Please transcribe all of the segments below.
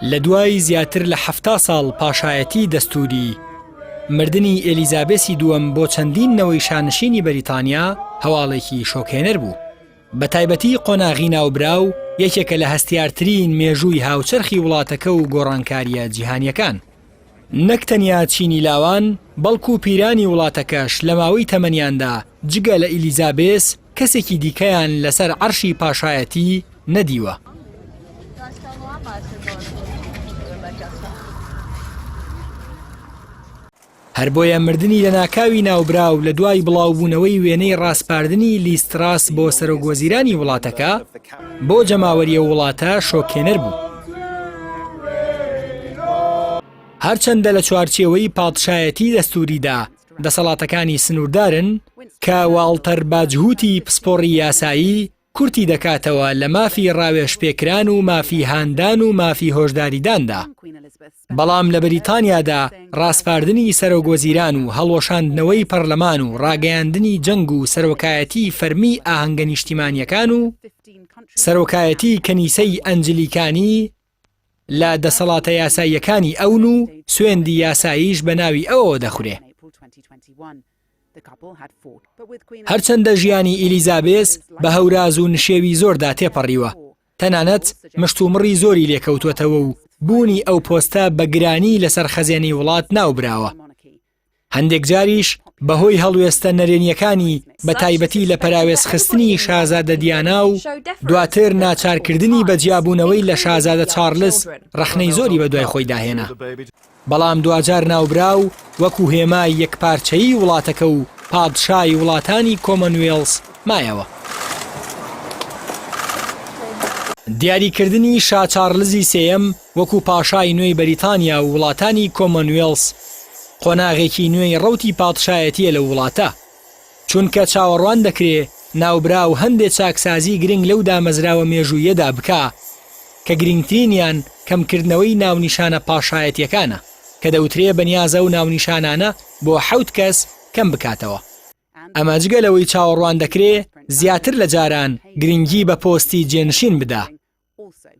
لە دوای زیاتر لە 70 ساڵ پاشایەتی دەستووری، مردنی ئێلیزابێسی دووەم بۆ چەندین نەوەی شانشینی بەریتانیا هەواڵێکی شۆکهێنەر بوو. بە تایبەتی قۆناغی ناوبراو یەکێکە لە هەستیارترین مێژووی هاوچەرخی وڵاتەکە و گۆڕانکارییە جیهانییەکان. نەک تەنیا چینی لاوان، بەڵکو پیرانی وڵاتەکەش لە ماوەی تەمەنیاندا جگە لە ئیلیزابێس کەسێکی دیکەیان لەسەر عەرشی پاشایەتی نەدیوە. هەر بۆیە مردنی لەناکاوی ناوبراو لە دوای بڵاوبوونەوەی وێنەی ڕاسپاردنی لیز تراس بۆ سەرۆکوەزیرانی وڵاتەکە، بۆ جەماوەری ئەو وڵاتە شۆکهێنەر بوو. هەرچەندە لە چوارچێوەی پادشایەتی دەستووریدا دەسەڵاتەکانی سنووردارن، کە واڵتەر باجهوتی پسپۆڕی یاسایی کورتی دەکاتەوە لە مافی ڕاوێژپێکران و مافی هاندان و مافی هۆشداریداندا. بەڵام لە بەریتانیادا ڕاسپاردنی سەرۆکوەزیران و هەڵوەشاندنەوەی پەرلەمان و ڕاگەیاندنی جەنگ و سەرۆکایەتی فەرمی ئاهەنگە نیشتیمانییەکان و سەرۆکایەتی کەنیسەی ئەنجلیکانی لە دەسەڵاتە یاساییەکانی ئەون و سوێندی یاساییش بە ناوی ئەوەوە دەخورێ. هەرچەندە ژیانی ئیلیزابێس بە هەوراز و نشێوی زۆردا تێپەڕیوە، تەنانەت مشتومڕی زۆری لێکەوتووەتەوە و بوونی ئەو پۆستە بە گرانی لەسەر خەزێنەی وڵات ناوبراوە. هەندێک جاریش بەهۆی هەڵوێستە نەرێنییەکانی بە تایبەتی لە پەراوێزخستنی شازادە دیانا و دواتر ناچارکردنی بە جیابوونەوەی لە شازادە چارلس ڕەخنەی زۆری بەدوای خۆیدا هێنا. بەڵام دواجار ناوبراو وەکو هێمای یەکپارچەیی وڵاتەکە و پادشای وڵاتانی کۆمۆنوێڵس مایەوە. دیاریکردنی شا چارلزی سێیەم وەکو پاشای نوێی بەریتانیا و وڵاتانی کۆمۆنوێڵس قۆناغێکی نوێی ڕەوتی پادشایەتییە لەو وڵاتە، چونکە چاوەڕوان دەکرێ ناوبراو هەندێ چاکسازی گرنگ لەو دامەزراوە مێژووییەدا بکا کە گرنگترینیان کەمکردنەوەی ناونیشانە پاشایەتییەکانە کە دەوترێ بەنیازە ئەو ناونیشانانە بۆ حەوت کەس کەم بکاتەوە. ئەمە جگە لەوەی چاوەڕوان دەکرێ زیاتر لە جاران گرنگی بە پۆستی جێنشین بدا.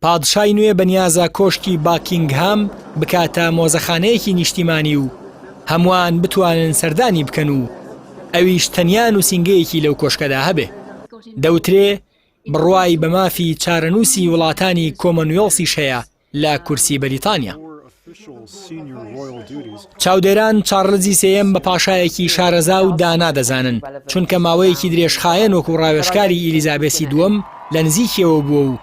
پادشای نوێ بەنیازە کۆشکی باکینگهام بکاتە مۆزەخانەیەکی نیشتیمانی و هەمووان بتوانن سەردانی بکەن و ئەویش تەنیا نووسینگەیەکی لەو کۆشکەدا هەبێ. دەوترێ بڕوای بە مافی چارەنووسی وڵاتانی کۆمۆنوێڵسیش هەیە لە کورسی بەریتانیا. چاودێران چارلزی سێیەم بە پاشایەکی شارەزا و دانا دەزانن، چونکە ماوەیەکی درێژخایەن وەکو ڕاوێژکاری ئیلیزابێسی دووەم لە نزیکیەوە بووە و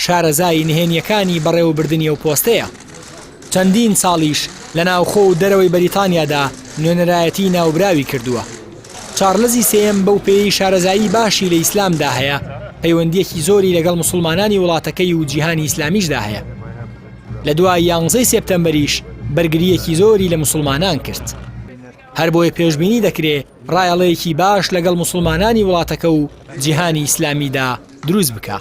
شارەزای نهێنییەکانی بەڕێوەبردنی ئەو پۆستەیە. چەندین ساڵیش لە ناوخۆ و دەرەوەی بەریتانیادا نوێنەرایەتی ناوبراوی کردووە. چارلزی سێیەم بەو پێیەی شارەزایی باشی لە ئیسلامدا هەیە، پەیوەندییەکی زۆری لەگەڵ موسڵمانانی وڵاتەکەی و جیهانی ئیسلامیشدا هەیە. لە دوای یانزەی سێپتەمبەریش بەرگرییەکی زۆری لە موسڵمانان کرد. هەربۆیە پێشبینی دەکرێ ڕایەڵەیەکی باش لەگەڵ موسڵمانانی وڵاتەکە و جیهانی ئیسلامیدا دروست بکا.